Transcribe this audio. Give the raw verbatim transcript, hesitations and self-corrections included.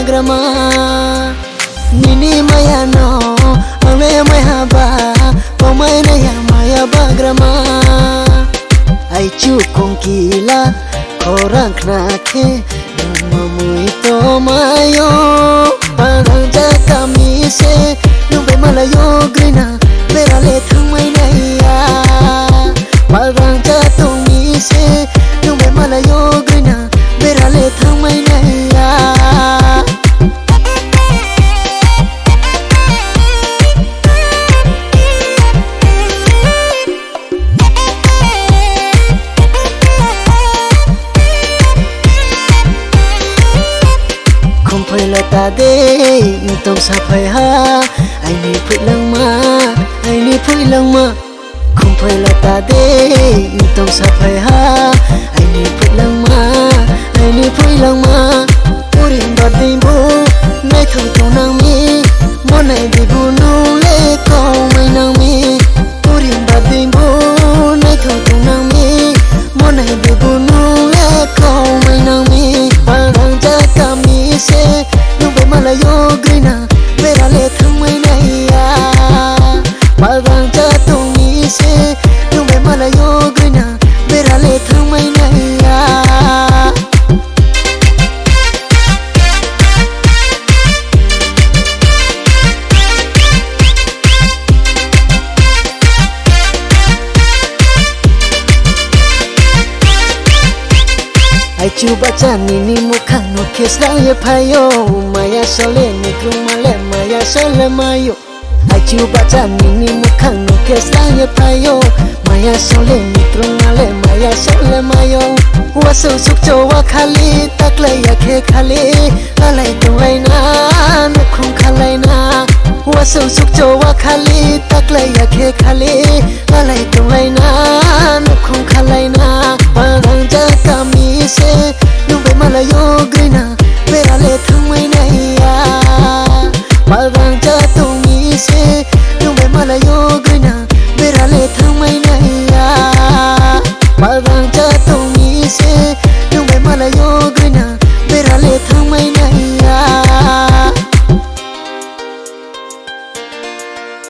Grama, nini maya no, ang le mai haba, komai naya maya ba grama. Ai chu kongkila, khorang khna khe, nung mamui to mayo. Barang ja kami se, nung bai malayo grina, berale thangmai naya. Barang ja tongmi se, nung bai malayo grina, berale thangmai naya. Khumphai lota de, tong saphai ha, aini phuilangma, aini phuilangma. Khumphai lota de, tong saphai ha, aini phuilangma, aini phuilangma. Puring bading bo, naithok tong nang mi, monai di bo nung le kongmai nang mi. Puring bading bo, naithok tong nang mi, monai di bo nung le kongmai nang mi. Barang ja kami se, nung bai malayo grina, berale thangmai naya. Barang ja tongmi se, nung bai malayo grina, berale thangmai naya. Ai chu bacha nini mukhang no khe srang ye phaio, maya sole ni krungma le maya sole mayo. Ai chu bacha nini mukhang no khe srang ye phaio, maya sole ni krungma le maya sole mayo. Wasuk sukcho wa khali, taklai ya khe khali, lalai tonglaina, nukhung khalaina. Wasuk sukcho wa khali, taklai ya khe khali, lalai tonglaina, nukhung khalaina. Barang ja kami se, nung bai malayo grina, berale thangmai naya. Barang ja